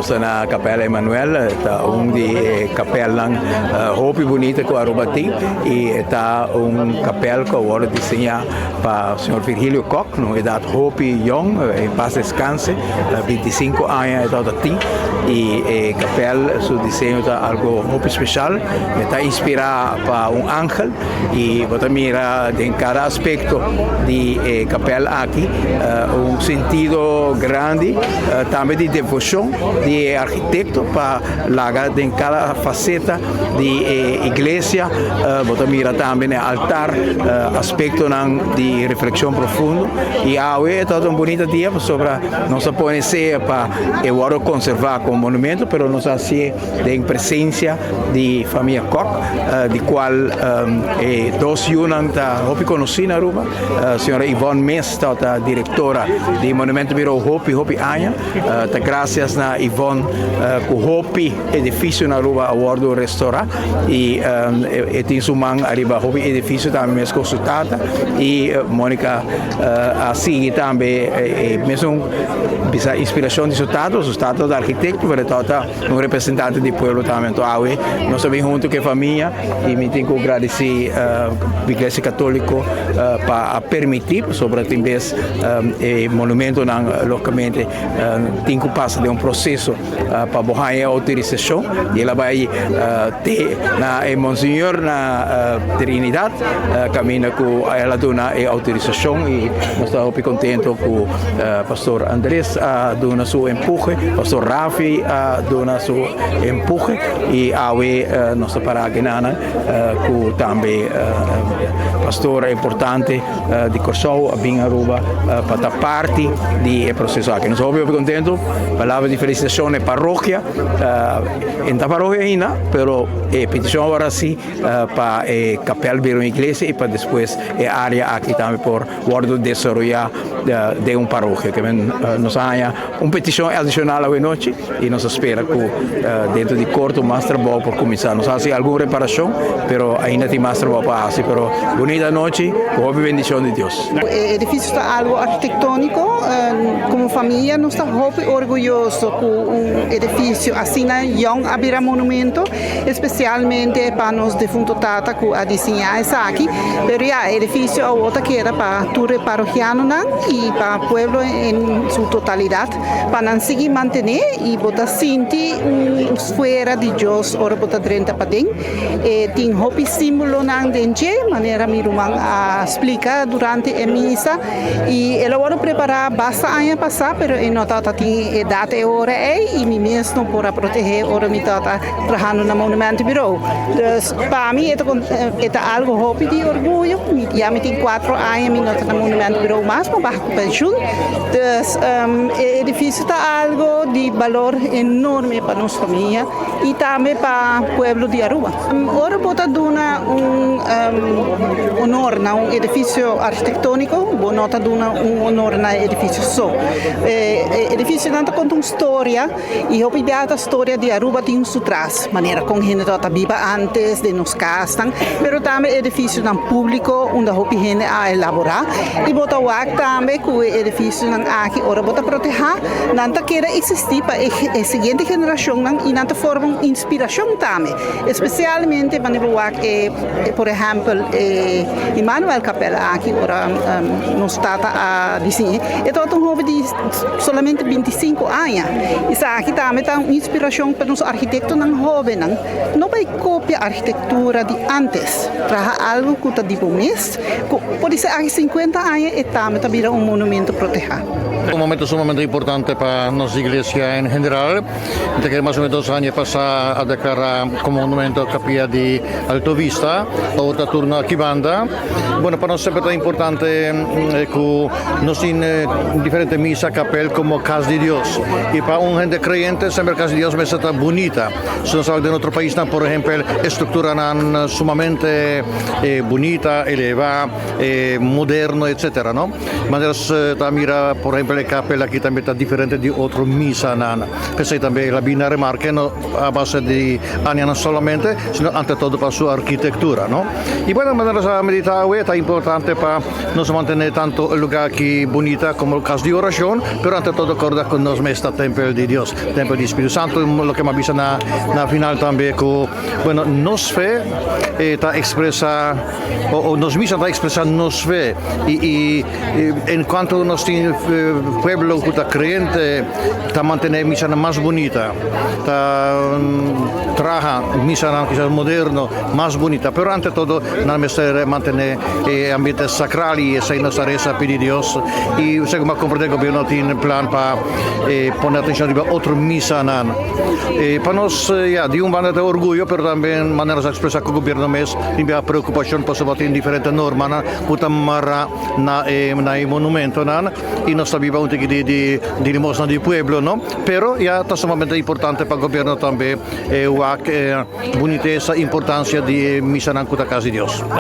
Nos ta na Kapèl Emanuel, ta un di e kapèlnan hopi bunita ku Aruba tin i e ta un kapèl ku a wòrdu diseñá pa señor Virgilio Kok na un edat hopi yòn, en pas deskanse, 25 aña e tabata tin i e kapèl su diseño ta algu hopi speshal, e ta inspirá pa un angel i bo ta mira den kada aspekto di e kapèl aki un sentido grandi tambe di devoshon di e arkitekto pa laga den kada faseta di e iglesia. Bo ta mira tambe na e altar aspektonan di reflekshon profundo i awe e tabata un bunita dia pasobra nos a pone sea pa e wòrdu konservá komo monumento, pero nos a hasié den presensia di famia Kok, di kual e dos yunan ta hopi konosí na Aruba. Señora Yvonne mes tabata direktora di Monumentenbureau hopi hopi aña. Ta grasias na Yvonne ku hopi edifisio na Aruba a wòrdu restorá i e tin su man ariba hopi edifisio tambe meskos su tata i Monica a sigui tambe e mesun bisa inspirashon di su tata. Su tata ta arkitekto pero e tabata un representante di pueblo tambe. Anto awe nos a bin hunto ku e famia i mi tin ku gradisí Iglesia Katoliko pa a permití pasobra tin bes e monumentonan logicamente tin ku pasa den un proseso pa bo haña e outorisashon i el a bai te na e monseñor na Trinidad kaminda ku el a duna e outorisashon i nos ta hopi kontento ku Pastor Andres a duna su empuhe, Pastor Rafi a duna su empuhe i awe nos ta para akinan ku tambe pastor importante di Kòrsou a bin Aruba pa ta parti di e proseso aki. Nos ta hopi hopi kontento, palabra di felisitashon na e parokia, e no ta parokia ainda, pero e petishon awor a si pa e kapèl bira un iglesia i pa despues e área aki tambe por wòrdu desaroyá den un parokia. Ke men nos a haña un petishon adishonal awenochi i nos a spera ku dentro di korto mas trabou por kuminsá. Nos a hasi algun reparashon, pero ainda tin mas trabou pa hasi. Pero bunita anochi ku hopi bendishon di Dios. E edifisio ta algu arkitektóniko. Komo famia nos ta hopi orguyoso ku un edifisio asina yòn a bira monumento. Especialmente pa nos defunto tata cu a diseña esaki. Pero ya, e edificio awor ta keda pa tur e parohianonan y pa pueblo en su totalidad pa nan sigui mantene y bo ta sinti un sfuera di Dios ora bo ta drenta paden. E tin hopi simbolonan den dje, manera mi ruman a splica durante e misa y el a worde prepara basta aña pasa pero e no tabata tin e data e ora ey y mi mes no por a protege ora mi tabata trahando na Monumentenbureau. Dus pa mi e ta e ta algo hopi di orguyo. Mi ya mi tin cuatro aña mi no ta na Monumentenbureau mas, mi a baha cu pensioen. Dus e edificio ta algo di balor enorme pa nos famia y tambe pa pueblo di Aruba. Ora bo ta duna un honor na un edificio arquitectonico, bo no ta duna un honor na e edificio so. E edificionan ta conta un storia. Y hopi bia ta storia di Aruba tin su tras, manera con hende tabata biba antes den nos casnan, pero tambe edificionan publico unda hopi hende a elabora. Y bo ta wak tambe cu e edificionan aki ora bo ta proteha, nan ta keda existi pa e siguiente generacionnan y nan ta forma un inspiracion tambe. Especialmente manera bo wak e por ehempel e Immanuel Kapel aki ora nos tata a diseñ'e, e tabata un hoben di solamente 25 aña. Esaki tambe ta un inspiracion pa nos arquitectonan hobennan. No bay copia arquitectura di antes, traha algo cu ta di bo mes, cu por ser aki 50 aña e tambe ta bira un monumento proteha. Un momento sumamente importante pa nos iglesia en general. Ta kere mas o menos 2 aña pasa a declara como monumento Capilla di Alto Vista. Awor ta turno aki banda. Bueno, pa nos semper ta importante cu nos tin diferente misa, kapel como cas di Dios. Y pa un hende creyente semper cas di Dios mester ta bunita. Si nos wak den otro paisnan, por ehempel, estructuranan sumamente bunita, eleva, moderno, etcetera, no? Manera nos ta mira, por ehempel, ehèmpel, e kapèl aki tambe ta diferente di otro misanan. P'esei tambe el a bini na remarke, no a base di añanan solamente, sino ante todo pa su arkitektura, no? I bueno, manera nos a meditá awe, ta importante pa nos mantené tantu e lugá aki bunita komo kas di orashon, pero ante todo kòrda ku nos mes ta tèmpel di Dios, tèmpel di Spiritu Santu. Loke mi a bisa na na final tambe ku, bueno, nos fe ta ekspresá o nos misa ta ekspresá nos fe i en kuantu nos tin pueblo ku ta kreyente ta mantené misanan mas bunita, ta traha misanan kisas moderno mas bunita, pero ante todo nan mester mantené e ambiente sakral i esei nos ta resa pidi Dios i segun mi a komprendé gobierno tin plan pa pone atenshon riba otro misanan. Pa nos ya di un banda ta orguyo pero tambe manera nos a ekspresá ku gobierno mes tin bia preokupashon pasobra tin diferente normanan ku ta mará na e na e monumentonan i nos ta biba un tiki di di di limosna di pueblo no pero ya ta sumamente importante pa gobierno tambe wak e bunitesa importansia di e misanan ku ta kas di Dios.